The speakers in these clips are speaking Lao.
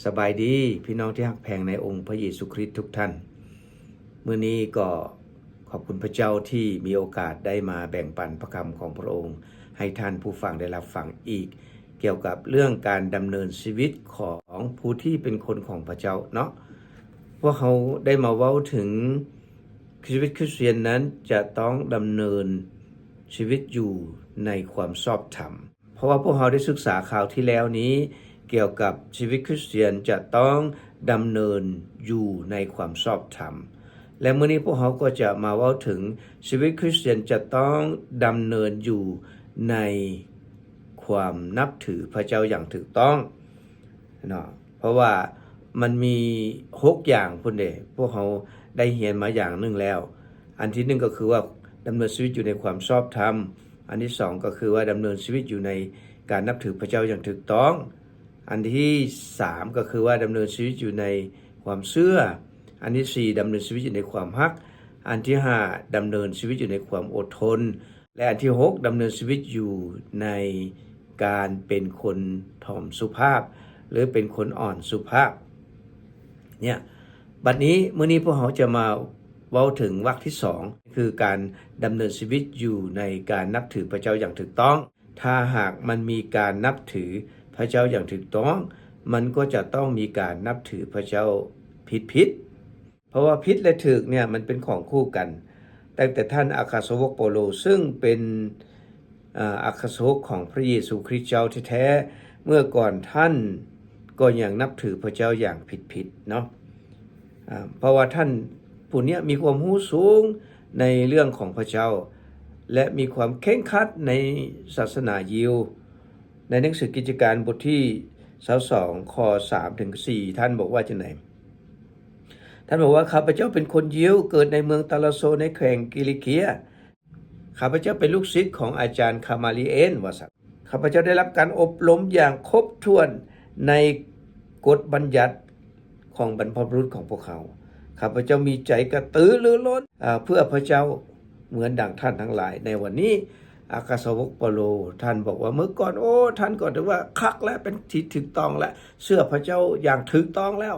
ສະບາຍດີພີ່ນ້ອງທີ່ຮັກແພງໃນອົງພະເຢຊູຄຣິດທຸກທ່ານ. ມື້ນີ້ກໍຂອບຄຸນພະເຈົ້າທີ່ມີໂອກາດໄດ້ມາແບ່ງປັນພະຄຳຂອງພະອົງ ໃຫ້ທ່ານຜູ້ຟັງໄດ້ຮັບຟັງອີກ ກ່ຽວກັບເລື່ອງການດຳເນີນຊີວິດຂອງຜູ້ທີ່ເປັນຄົນຂອງພະເຈົ້າເນາະ. ພວກເຮົາໄດ້ມາເວົ້າເຖິງຊີວິດຄຣິສຕຽນນັ້ນຈະຕ້ອງດຳເນີນຊີວິດຢູ່ໃນຄວາມຊອບທຳ. ເພາະວ່າພວກເຮົາໄດ້ສຶກສາຄາວທີ່ແລ້ວນີ້ ກ່ຽວກັບຊີວິດຄຣິສຕຽນຈະຕ້ອງດຳເນີນຢູ່ໃນຄວາມຊອບທຳ ແລະ ມື້ນີ້ພວກເຮົາກໍຈະມາເວົ້າເຖິງຊີວິດຄຣິສຕຽນຈະຕ້ອງດຳເນີນຢູ່ໃນຄວາມນັບຖືພະເຈົ້າຢ່າງຖືກຕ້ອງເນາະ. ເພາະວ່າມັນມີຫົກຢ່າງພຸ້ນເດ ພວກເຮົາໄດ້ຮຽນມາຢ່າງໜຶ່ງແລ້ວ. ອັນທີໜຶ່ງກໍຄືວ່າດຳເນີນຊີວິດຢູ່ໃນຄວາມຊອບທຳ, ອັນທີສອງກໍຄືວ່າດຳເນີນຊີວິດຢູ່ໃນການນັບຖືພະເຈົ້າຢ່າງຖືກຕ້ອງ, ອັນທີສາມກໍຄືວ່າດຳເນີນຊີວິດຢູ່ໃນຄວາມເຊື່ອ, ອັນທີສີ່ດຳເນີນຊີວິດຢູ່ໃນຄວາມຮັກ, ອັນທີຫ້າດຳເນີນຊີວິດຢູ່ໃນຄວາມອົດທົນ ແລະ ອັນທີຫົກດຳເນີນຊີວິດຢູ່ໃນການເປັນຄົນຖ່ອມສຸພາບ ຫຼື ເປັນຄົນອ່ອນສຸພາບ. ເນຍ ບັດນີ້ ມື້ນີ້ພວກເຮົາຈະມາເວົ້າເຖິງວັກທີສອງ ຄືການດຳເນີນຊີວິດຢູ່ໃນການນັບຖືພະເຈົ້າຢ່າງຖືກຕ້ອງ. ຖ້າຫາກມັນມີການນັບຖືພະເຈົ້າຢ່າງຖືກຕ້ອງ ມັນກໍຈະຕ້ອງມີການນັບຖືພະເຈົ້າຜິດໆ. ເພາະວ່າຜິດ ແລະ ຖືກເນຍ ມັນເປັນຂອງຄູ່ກັນ. ຕັ້ງແຕ່ທ່ານອັກຄະສາວົກເປົາໂລ ເຊິ່ງເປັນ ເອີ່ ອັກຄະສາວົກຂອງພະເຢຊູຄຣິດເຈົ້າແທ້ໆ ເມື່ອກ່ອນທ່ານກໍຍັງນັບຖືພະເຈົ້າຢ່າງຜິດໆເນາະ. ເອີ່ ເພາະວ່າທ່ານຜູ້ເນຍມີຄວາມຮູ້ສູງໃນເລື່ອງຂອງພະເຈົ້າ ແລະ ມີຄວາມເຄັ່ງຄັດໃນສາສະໜາຢິວ. ໃນໜັງສືກິດຈະການບົດທີຊາວສອງ ຂໍ້ສາມເຖິງສີ່ ທ່ານບອກວ່າຈັ່ງໃດ? ທ່ານບອກວ່າ ຂ້າພະເຈົ້າເປັນຄົນຢິວ ເກີດໃນເມືອງຕາຣາໂຊ ໃນແຂວງກິລິເກຍ. ຂ້າພະເຈົ້າເປັນລູກສິດຂອງອາຈານຄາມາລີເອນ ວ່າຊັ້ນ. ຂ້າພະເຈົ້າໄດ້ຮັບການອົບຮົມຢ່າງຄົບຖ້ວນໃນກົດບັນຍັດຂອງບັນພະບຸລຸດຂອງພວກເຮົາ. ຂ້າພະເຈົ້າມີໃຈກະຕືລືລົ້ນ ເອີ່ ເພື່ອພະເຈົ້າ ເໝືອນດັ່ງທ່ານທັງຫຼາຍໃນວັນນີ້. ອັກຄະສາວົກເປົາໂລ ທ່ານບອກວ່າ ເມື່ອກ່ອນ ໂອ້ ທ່ານກໍຖືວ່າຄັກແລະ ເປັນທີ່ຖືກຕ້ອງແລະ ເຊື່ອພະເຈົ້າຢ່າງຖືກຕ້ອງແລ້ວ.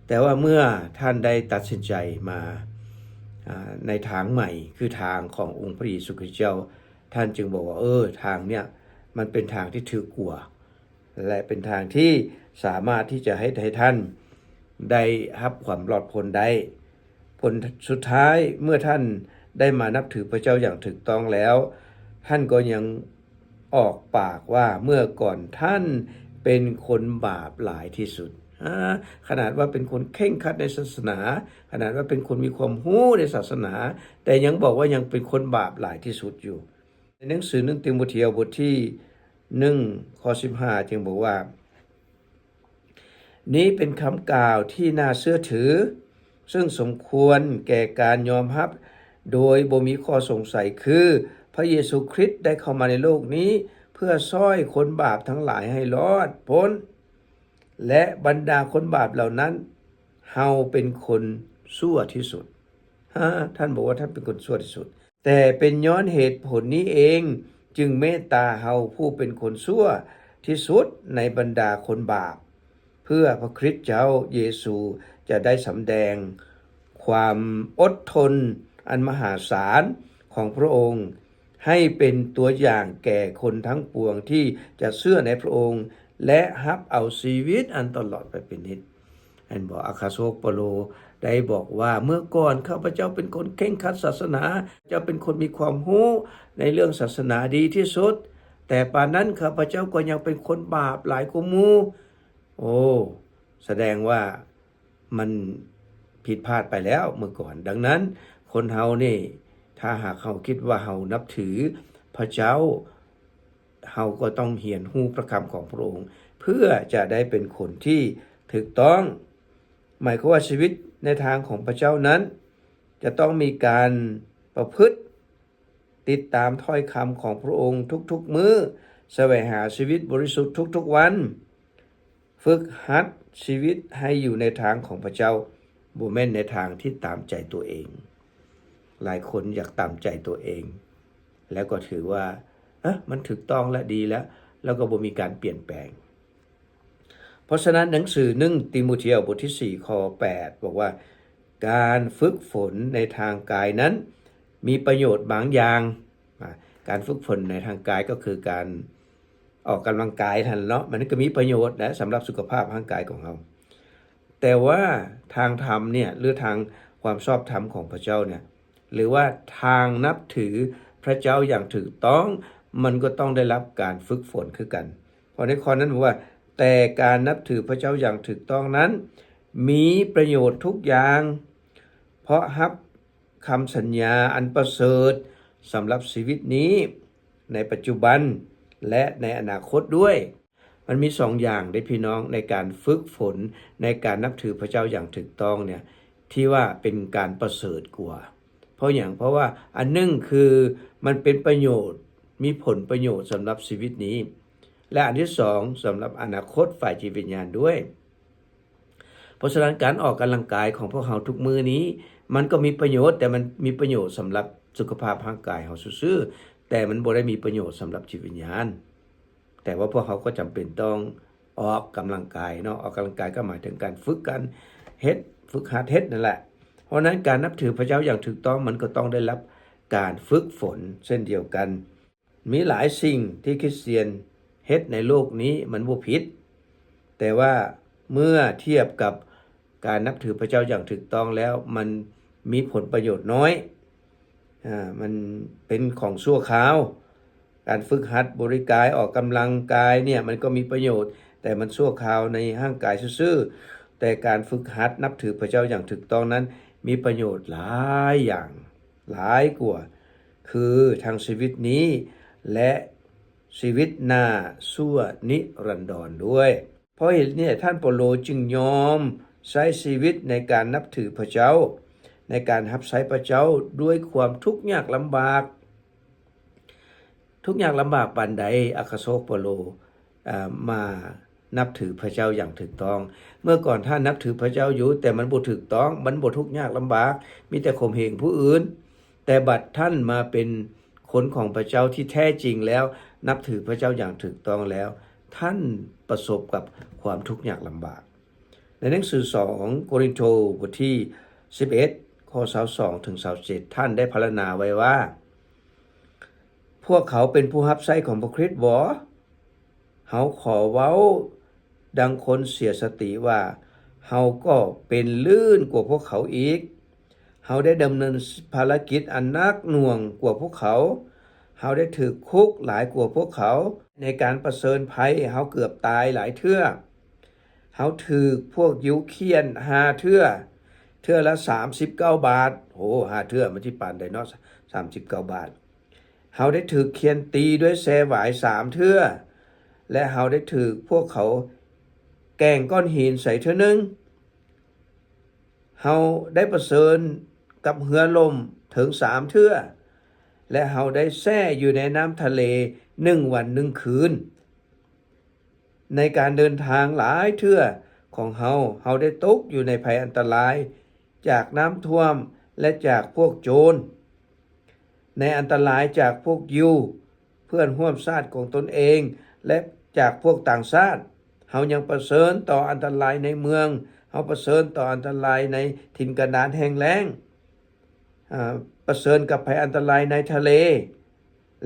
ແຕ່ວ່າເມື່ອທ່ານໄດ້ຕັດສິນໃຈມາ ອາ ໃນທາງໃໝ່ ຄືທາງຂອງອົງພະເຢຊູຄຣິດເຈົ້າ, ທ່ານຈຶ່ງບອກວ່າ ເອີ ທາງເນຍມັນເປັນທາງທີ່ຖືກກວ່າ ແລະ ເປັນທາງທີ່ສາມາດທີ່ຈະເຮັດໃຫ້ທ່ານໄດ້ຮັບຄວາມລອດພົ້ນໄດ້. ຜົນສຸດທ້າຍ ເມື່ອທ່ານໄດ້ມານັບຖືພະເຈົ້າຢ່າງຖືກຕ້ອງແລ້ວ, ທ່ານກໍຍັງ ອອກປາກວ່າ ເມື່ອກ່ອນທ່ານເປັນຄົນບາບຫຼາຍທີ່ສຸດ. ອາ ຂະໜາດວ່າເປັນຄົນເຄັ່ງຄັດໃນສາສະໜາ, ຂະໜາດວ່າເປັນຄົນມີຄວາມຮູ້ໃນສາສະໜາ, ແຕ່ຍັງບອກວ່າຍັງເປັນຄົນບາບຫຼາຍທີ່ສຸດຢູ່. ໃນໜັງສືໜຶ່ງຕີໂມທີບົດທີໜຶ່ງ ຂໍ້ສິບຫ້າ ຈຶ່ງບອກວ່າ ນີ້ເປັນຄຳກ່າວທີ່ໜ້າເຊື່ອຖື, ເຊິ່ງສົມຄວນແກ່ການຍອມຮັບໂດຍບໍ່ມີຂໍ້ສົງໄສ, ຄື ພະເຢຊູຄຣິດໄດ້ເຂົ້າມາໃນໂລກນີ້ເພື່ອຊ່ອຍຄົນບາບທັງຫຼາຍໃຫ້ລອດພົ້ນ, ແລະ ບັນດາຄົນບາບເຫຼົ່ານັ້ນ ເຮົາເປັນຄົນຊົ່ວທີ່ສຸດ. ຮະ? ທ່ານບອກວ່າທ່ານເປັນຄົນຊົ່ວທີ່ສຸດ. ແຕ່ເປັນຍ້ອນເຫດຜົນນີ້ເອງ ຈຶ່ງເມດຕາເຮົາຜູ້ເປັນຄົນຊົ່ວທີ່ສຸດໃນບັນດາຄົນບາບ, ເພື່ອພະຄຣິດເຈົ້າເຢຊູຈະໄດ້ສຳແດງຄວາມອົດທົນອັນມະຫາສານຂອງພະອົງ ໃຫ້ເປັນຕົວຢ່າງແກ່ຄົນທັງປວງທີ່ຈະເຊື່ອໃນພະອົງ ແລະ ຮັບເອົາຊີວິດອັນຕະຫຼອດໄປເປັນນິດ. ແມ່ນບໍ່? ອັກຄະສາວົກເປົາໂລໄດ້ບອກວ່າ ເມື່ອກ່ອນຂ້າພະເຈົ້າເປັນຄົນເຄັ່ງຄັດສາສະໜາ, ເຈົ້າເປັນຄົນມີຄວາມຮູ້ໃນເລື່ອງສາສະໜາດີທີ່ສຸດ, ແຕ່ປານນັ້ນຂ້າພະເຈົ້າກໍຍັງເປັນຄົນບາບຫຼາຍກວ່າໝູ່. ໂອ້ ສະແດງວ່າມັນຜິດພາດໄປແລ້ວເມື່ອກ່ອນ. ດັ່ງນັ້ນ ຄົນເຮົານີ້ ຖ້າຫາກເຮົາຄິດວ່າເຮົານັບຖືພະເຈົ້າ, ເຮົາກໍຕ້ອງຮຽນຮູ້ພະຄຳຂອງພະອົງ ເພື່ອຈະໄດ້ເປັນຄົນທີ່ຖືກຕ້ອງ. ໝາຍຄວາມວ່າຊີວິດໃນທາງຂອງພະເຈົ້ານັ້ນ ຈະຕ້ອງມີການປະພຶດຕິດຕາມຖ້ອຍຄຳຂອງພະອົງທຸກໆມື້, ສະແຫວງຫາຊີວິດບໍລິສຸດທຸກໆວັນ, ຝຶກຫັດຊີວິດໃຫ້ຢູ່ໃນທາງຂອງພະເຈົ້າ, ບໍ່ແມ່ນໃນທາງທີ່ຕາມໃຈຕົວເອງ. ຫຼາຍຄົນຢາກຕາມໃຈຕົວເອງ ແລ້ວກໍຖືວ່າ ເອີ ມັນຖືກຕ້ອງແລະ ດີແລ້ວ, ແລ້ວກໍບໍ່ມີການປ່ຽນແປງ. ເພາະສະນັ້ນ ໜັງສືໜຶ່ງຕີໂມທຽວ ບົດທີສີ່ ຂໍ້ແປດ ບອກວ່າ ການຝຶກຝົນໃນທາງກາຍນັ້ນມີປະໂຫຍດບາງຢ່າງ. ອາ ການຝຶກຝົນໃນທາງກາຍກໍຄືການອອກກຳລັງກາຍຫັ້ນເນາະ, ມັນກໍມີປະໂຫຍດນະ ສຳລັບສຸຂະພາບຮ່າງກາຍຂອງເຮົາ. ແຕ່ວ່າທາງທຳເນຍ ຫຼື ທາງຄວາມຊອບທຳຂອງພະເຈົ້າເນຍ ຫຼືວ່າທາງນັບຖືພະເຈົ້າຢ່າງຖືກຕ້ອງ ມັນກໍຕ້ອງໄດ້ຮັບການຝຶກຝົນຄືກັນ. ເພາະໃນຂໍ້ນັ້ນບອກວ່າ ແຕ່ການນັບຖືພະເຈົ້າຢ່າງຖືກຕ້ອງນັ້ນ ມີປະໂຫຍດທຸກຢ່າງ ເພາະຮັບຄຳສັນຍາອັນປະເສີດສຳລັບຊີວິດນີ້ ໃນປັດຈຸບັນ ແລະ ໃນອະນາຄົດດ້ວຍ. ມັນມີສອງຢ່າງເດ້ພີ່ນ້ອງ ໃນການຝຶກຝົນ ໃນການນັບຖືພະເຈົ້າຢ່າງຖືກຕ້ອງເນຍ ທີ່ວ່າເປັນການປະເສີດກວ່າ. ເພາະຫຍັງ? ເພາະວ່າອັນໜຶ່ງຄືມັນເປັນປະໂຫຍດ ມີຜົນປະໂຫຍດສຳລັບຊີວິດນີ້ ແລະ ອັນທີສອງ ສຳລັບອະນາຄົດຝ່າຍຈິດວິນຍານດ້ວຍ. ເພາະສະນັ້ນ ການອອກກຳລັງກາຍຂອງພວກເຮົາທຸກມື້ນີ້ ມັນກໍມີປະໂຫຍດ, ແຕ່ມັນມີປະໂຫຍດສຳລັບສຸຂະພາບຮ່າງກາຍເຮົາຊື່ໆ, ແຕ່ມັນບໍ່ໄດ້ມີປະໂຫຍດສຳລັບຈິດວິນຍານ. ແຕ່ວ່າພວກເຮົາກໍຈຳເປັນຕ້ອງອອກກຳລັງກາຍເນາະ, ອອກກຳລັງກາຍກໍໝາຍເຖິງການຝຶກ, ການເຮັດ, ຝຶກຫັດເຮັດນັ້ນແຫຼະ. ເພາະນັ້ນ ການນັບຖືພະເຈົ້າຢ່າງຖືກຕ້ອງ ມັນກໍຕ້ອງໄດ້ຮັບການຝຶກຝົນເຊັ່ນດຽວກັນ. ມີຫຼາຍສິ່ງທີ່ຄຣິສຕຽນເຮັດໃນໂລກນີ້ມັນບໍ່ຜິດ, ແຕ່ວ່າເມື່ອທຽບກັບການນັບຖືພະເຈົ້າຢ່າງຖືກຕ້ອງແລ້ວ ມັນມີຜົນປະໂຫຍດນ້ອຍ, ອາ, ມັນເປັນຂອງຊົ່ວຄາວ. ການຝຶກຫັດບໍລິກາຍ ອອກກຳລັງກາຍເນຍ ມັນກໍມີປະໂຫຍດ, ແຕ່ມັນຊົ່ວຄາວໃນຮ່າງກາຍຊື່ໆ, ແຕ່ການຝຶກຫັດນັບຖືພະເຈົ້າຢ່າງຖືກຕ້ອງນັ້ນ ມີປະໂຫຍດຫຼາຍຢ່າງ, ຫຼາຍກວ່າ ຄືທັງຊີວິດນີ້ ແລະ ຊີວິດໜ້າຊົ່ວນິລັນດອນດ້ວຍ. ເພາະເຫດນີ້ ທ່ານເປົາໂລຈຶ່ງຍອມໃຊ້ຊີວິດໃນການນັບຖືພະເຈົ້າ, ໃນການຮັບໃຊ້ພະເຈົ້າດ້ວຍຄວາມທຸກຍາກລຳບາກ. ທຸກຍາກລຳບາກປານໃດ ອັກຄະສາວົກເປົາໂລ ເອີ ມານັບຖືພະເຈົ້າຢ່າງຖືກຕ້ອງ. ເມື່ອກ່ອນທ່ານນັບຖືພະເຈົ້າຢູ່, ແຕ່ມັນບໍ່ຖືກຕ້ອງ, ມັນບໍ່ທຸກຍາກລຳບາກ, ມີແຕ່ຂົ່ມເຫງຜູ້ອື່ນ. ແຕ່ບັດທ່ານມາເປັນຄົນຂອງພະເຈົ້າທີ່ແທ້ຈິງແລ້ວ, ນັບຖືພະເຈົ້າຢ່າງຖືກຕ້ອງແລ້ວ, ທ່ານປະສົບກັບຄວາມທຸກຍາກລຳບາກ. ໃນໜັງສືສອງໂກລິນໂທ ບົດທີສິບເອັດ ຂໍ້ຊາວສອງເຖິງຊາວເຈັດ ທ່ານໄດ້ພັນລະນາໄວ້ວ່າ, ພວກເຂົາເປັນຜູ້ຮັບໃຊ້ຂອງພະຄຣິດບໍ? ເຮົາຂໍເວົ້າດັ່ງຄົນເສຍສະຕິວ່າ, ເຮົາກໍເປັນລື່ນກວ່າພວກເຂົາອີກ. ເຮົາໄດ້ດຳເນີນພາລະກິດອັນໜັກໜ່ວງກວ່າພວກເຂົາ. ເຮົາໄດ້ຖືກຄຸກຫຼາຍກວ່າພວກເຂົາ. ໃນການປະເຊີນໄພ, ເຮົາເກືອບຕາຍຫຼາຍເທື່ອ. ເຮົາຖືກພວກຢິວຂ້ຽນຫ້າເທື່ອ, ເທື່ອລະສາມສິບເກົ້າບາດ. ໂອ້, ຫ້າເທື່ອມັນຊິປານໃດເນາະ, ສາມສິບເກົ້າບາດ. ເຮົາໄດ້ຖືກຂ້ຽນຕີດ້ວຍແຊຫວາຍສາມເທື່ອ, ແລະ ເຮົາໄດ້ຖືກພວກເຂົາແກ່ງກ້ອນຫີນໃສ່ເທື່ອໜຶ່ງ. ເຮົາໄດ້ປະເຊີນກັບເຮືອລົ້ມເຖິງສາມເທື່ອ, ແລະ ເຮົາໄດ້ແຊ່ຢູ່ໃນນ້ຳທະເລໜຶ່ງວັນໜຶ່ງຄືນ. ໃນການເດີນທາງຫຼາຍເທື່ອຂອງເຮົາ, ເຮົາໄດ້ຕົກຢູ່ໃນໄພອັນຕະລາຍຈາກນ້ຳຖ້ວມ ແລະ ຈາກພວກໂຈນ, ໃນອັນຕະລາຍຈາກພວກຢິວ, ເພື່ອນຮ່ວມຊາດຂອງຕົນເອງ ແລະ ຈາກພວກຕ່າງຊາດ. ເຮົາຍັງປະເຊີນຕໍ່ອັນຕະລາຍໃນເມືອງ, ເຮົາປະເຊີນຕໍ່ອັນຕະລາຍໃນຖິ່ນກັນດານແຫ້ງແລ້ງ, ອາ, ປະເຊີນກັບໄພອັນຕະລາຍໃນທະເລ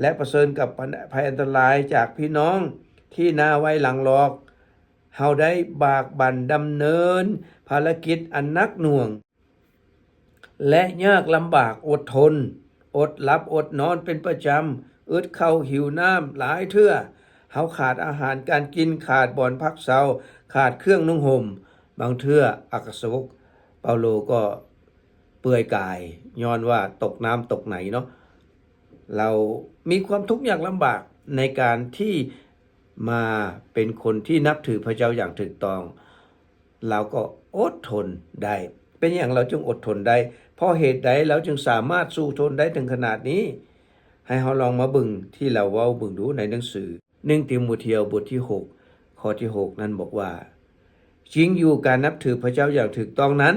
ແລະ ປະເຊີນກັບໄພອັນຕະລາຍຈາກພີ່ນ້ອງທີ່ໜ້າໄວ້ຫຼັງຫຼອກ. ເຮົາໄດ້ບາກບັ່ນດຳເນີນພາລະກິດອັນໜັກໜ່ວງ ແລະ ຍາກລຳບາກ, ອົດທົນ, ອົດຫຼັບອົດນອນເປັນປະຈຳ, ອຶດເຂົ້າຫິວນ້ຳຫຼາຍເທື່ອ. ເຮົາຂາດອາຫານການກິນ, ຂາດບ່ອນພັກເຊົາ, ຂາດເຄື່ອງນຸ່ງຫົ່ມ. ບາງເທື່ອອັກຄະສາວົກເປົາໂລກໍເປື່ອຍກາຍ ຍ້ອນວ່າຕົກນ້ຳຕົກໃນເນາະ. ລາວມີຄວາມທຸກຍາກລຳບາກໃນການທີ່ມາເປັນຄົນທີ່ນັບຖືພະເຈົ້າຢ່າງຖືກຕ້ອງ. ລາວກໍອົດທົນໄດ້. ເປັນຫຍັງລາວຈຶ່ງອົດທົນໄດ້? ເພາະເຫດໃດລາວຈຶ່ງສາມາດສູ້ທົນໄດ້ເຖິງຂະໜາດນີ້? ໃຫ້ເຮົາລອງມາເບິ່ງທີ່ລາວເວົ້າເບິ່ງດູໃນໜັງສືໜຶ່ງຕີໂມທຽວ ບົດທີຫົກ ຂໍ້ທີຫົກນັ້ນບອກວ່າ, ຈິງຢູ່, ການນັບຖືພະເຈົ້າຢ່າງຖືກຕ້ອງນັ້ນ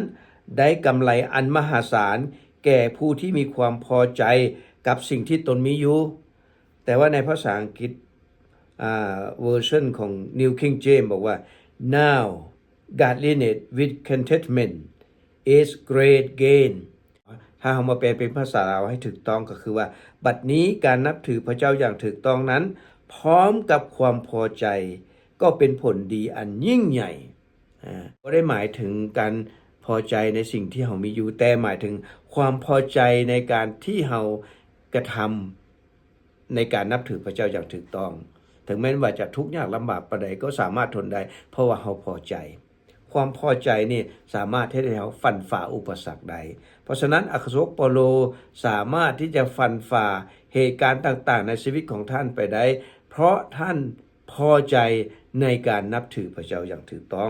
ໄດ້ກຳໄລອັນມະຫາສານແກ່ຜູ້ທີ່ມີຄວາມພໍໃຈກັບສິ່ງທີ່ຕົນມີຢູ່. ແຕ່ວ່າໃນພາສາອັງກິດ, ອາ, ເວີຊັນຂອງ New King James ບອກວ່າ, Now godliness with contentment is great gain. ຖ້າເຮົາມາແປເປັນພາສາລາວໃຫ້ຖືກຕ້ອງກໍຄືວ່າ ບັດນີ້ການນັບຖືພະເຈົ້າຢ່າງຖືກຕ້ອງນັ້ນ ພ້ອມກັບຄວາມພໍໃຈ ກໍເປັນຜົນດີອັນຍິ່ງໃຫຍ່. ອາ ບໍ່ໄດ້ໝາຍເຖິງການພໍໃຈໃນສິ່ງທີ່ເຮົາມີຢູ່ ແຕ່ໝາຍເຖິງຄວາມພໍໃຈໃນການທີ່ເຮົາກະທຳ ໃນການນັບຖືພະເຈົ້າຢ່າງຖືກຕ້ອງ. ເຖິງແມ່ນວ່າຈະທຸກຍາກລຳບາກປານໃດກໍສາມາດທົນໄດ້ ເພາະວ່າເຮົາພໍໃຈ. ຄວາມພໍໃຈນີ້ສາມາດເຮັດໃຫ້ເຮົາຟັນຝ່າອຸປະສັກໄດ້. ເພາະສະນັ້ນ ອັກຄະສາວົກເປົາໂລສາມາດທີ່ຈະຟັນຝ່າເຫດການຕ່າງໆໃນຊີວິດຂອງທ່ານໄປໄດ້ ເພາະທ່ານພໍໃຈໃນການນັບຖືພະເຈົ້າຢ່າງຖືກຕ້ອງ.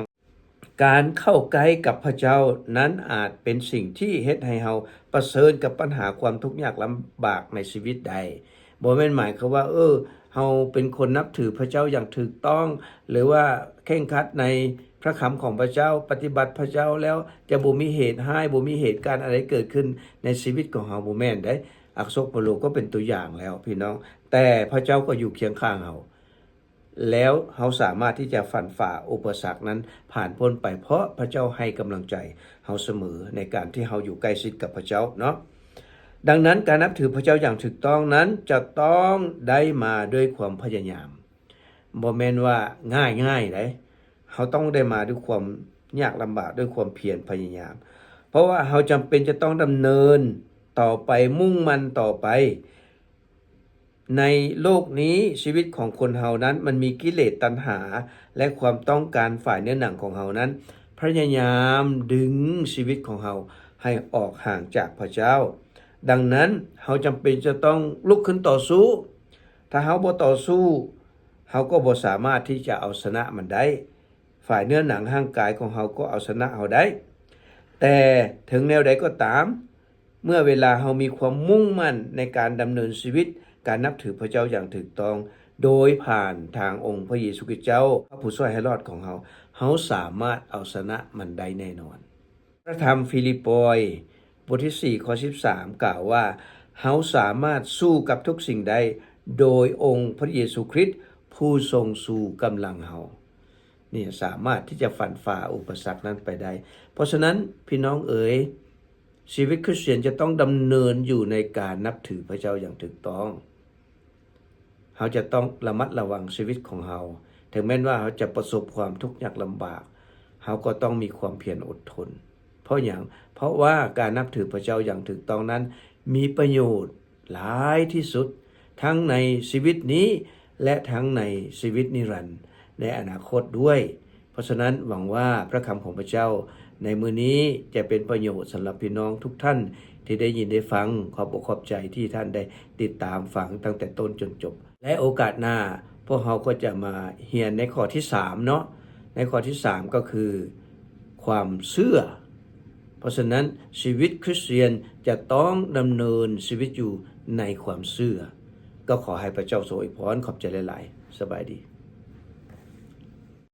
ການເຂົ້າໃກ້ກັບພະເຈົ້ານັ້ນອາດເປັນສິ່ງທີ່ເຮັດໃຫ້ເຮົາປະເຊີນກັບບັນຫາຄວາມທຸກຍາກລຳບາກໃນຊີວິດໄດ້. ບໍ່ແມ່ນໝາຍຄວາມວ່າ ເອີ ເຮົາເປັນຄົນນັບຖືພະເຈົ້າຢ່າງຖືກຕ້ອງ ຫຼືວ່າເຄັ່ງຄັດໃນພະຄຳຂອງພະເຈົ້າ, ປະຕິບັດພະເຈົ້າແລ້ວ ຈະບໍ່ມີເຫດຮ້າຍ, ບໍ່ມີເຫດການອັນໃດເກີດຂຶ້ນໃນຊີວິດຂອງເຮົາ, ບໍ່ແມ່ນເດ້. ອັກຄະສາວົກເປົາໂລກໍເປັນຕົວຢ່າງແລ້ວ ພີ່ນ້ອງ, ແຕ່ພະເຈົ້າກໍຢູ່ຄຽງຂ້າງເຮົາ. ແລ້ວເຮົາສາມາດທີ່ຈະຟັນຝ່າອຸປະສັກນັ້ນຜ່ານພົ້ນໄປ ເພາະພະເຈົ້າໃຫ້ກຳລັງໃຈເຮົາສະເໝີໃນການທີ່ເຮົາຢູ່ໃກ້ຊິດກັບພະເຈົ້າເນາະ. ດັ່ງນັ້ນ ການນັບຖືພະເຈົ້າຢ່າງຖືກຕ້ອງນັ້ນຈະຕ້ອງໄດ້ມາດ້ວຍຄວາມພະຍາຍາມ. ບໍ່ແມ່ນວ່າງ່າຍໆໃດ. ເຮົາຕ້ອງໄດ້ມາດ້ວຍຄວາມຍາກລຳບາກ, ດ້ວຍຄວາມພຽນພະຍາຍາມ. ເພາະວ່າເຮົາຈຳເປັນຈະຕ້ອງດຳເນີນຕໍ່ໄປ, ມຸ່ງໝັ້ນຕໍ່ໄປ. ໃນໂລກນີ້ ຊີວິດຂອງຄົນເຮົານັ້ນ ມັນມີກິເລດຕັນຫາ ແລະ ຄວາມຕ້ອງການຝ່າຍເນື້ອໜັງຂອງເຮົານັ້ນ ພະຍາຍາມດຶງຊີວິດຂອງເຮົາໃຫ້ອອກຫ່າງຈາກພະເຈົ້າ. ດັ່ງນັ້ນ ເຮົາຈຳເປັນຈະຕ້ອງລຸກຂຶ້ນຕໍ່ສູ້. ຖ້າເຮົາບໍ່ຕໍ່ສູ້, ເຮົາກໍບໍ່ສາມາດທີ່ຈະເອົາຊະນະມັນໄດ້. ຝ່າຍເນື້ອໜັງຮ່າງກາຍຂອງເຮົາກໍເອົາຊະນະເຮົາໄດ້. ແຕ່ເຖິງແນວໃດກໍຕາມ, ເມື່ອເວລາເຮົາມີຄວາມມຸ່ງໝັ້ນໃນການດຳເນີນຊີວິດ, ການນັບຖືພະເຈົ້າຢ່າງຖືກຕ້ອງ ໂດຍຜ່ານທາງອົງພະເຢຊູຄຣິດເຈົ້າ, ພະຜູ້ຊ່ວຍໃຫ້ລອດຂອງເຮົາ, ເຮົາສາມາດເອົາຊະນະມັນໄດ້ແນ່ນອນ. ພະທຳຟີລິບປອຍ ບົດທີສີ່ ຂໍ້ສິບສາມ ກ່າວວ່າ, ເຮົາສາມາດສູ້ກັບທຸກສິ່ງໄດ້ ໂດຍອົງພະເຢຊູຄຣິດ ຜູ້ຊົງຊູກຳລັງເຮົາ. ນີ້ສາມາດທີ່ຈະຟັນຝ່າອຸປະສັກນັ້ນໄປໄດ້. ເພາະສະນັ້ນ ພີ່ນ້ອງເອີຍ, ຊີວິດຄຣິສຕຽນຈະຕ້ອງດຳເນີນຢູ່ໃນການນັບຖືພະເຈົ້າຢ່າງຖືກຕ້ອງ. ເຮົາຈະຕ້ອງລະມັດລະວັງຊີວິດຂອງເຮົາ. ເຖິງແມ່ນວ່າເຮົາຈະປະສົບຄວາມທຸກຍາກລຳບາກ, ເຮົາກໍຕ້ອງມີຄວາມພຽນອົດທົນ. ເພາະຫຍັງ? ເພາະວ່າການນັບຖືພະເຈົ້າຢ່າງຖືກຕ້ອງນັ້ນ ມີປະໂຫຍດ ຫຼາຍທີ່ສຸດ ທັງໃນຊີວິດນີ້ ແລະ ທັງໃນຊີວິດນິລັນໃນອະນາຄົດດ້ວຍ. ເພາະສະນັ້ນ ຫວັງວ່າພະຄຳຂອງພະເຈົ້າໃນມື້ນີ້ຈະເປັນປະໂຫຍດສຳລັບພີ່ນ້ອງທຸກທ່ານທີ່ໄດ້ຍິນໄດ້ຟັງ. ຂອບອົກຂອບໃຈທີ່ທ່ານໄດ້ຕິດຕາມຟັງຕັ້ງແຕ່ຕົ້ນຈົນຈົບ ແລະ ໂອກາດໜ້າ ພວກເຮົາກໍຈະມາຮຽນໃນຂໍ້ທີສາມເນາະ. ໃນຂໍ້ທີສາມກໍຄື ຄວາມເຊື່ອ. ເພາະສະນັ້ນ ຊີວິດຄຣິສຕຽນຈະຕ້ອງດຳເນີນຊີວິດຢູ່ໃນຄວາມເຊື່ອ. ກໍຂໍໃຫ້ພະເຈົ້າຊົງອວຍພອນ. ຂອບໃຈຫຼາຍໆ. ສະບາຍດີ.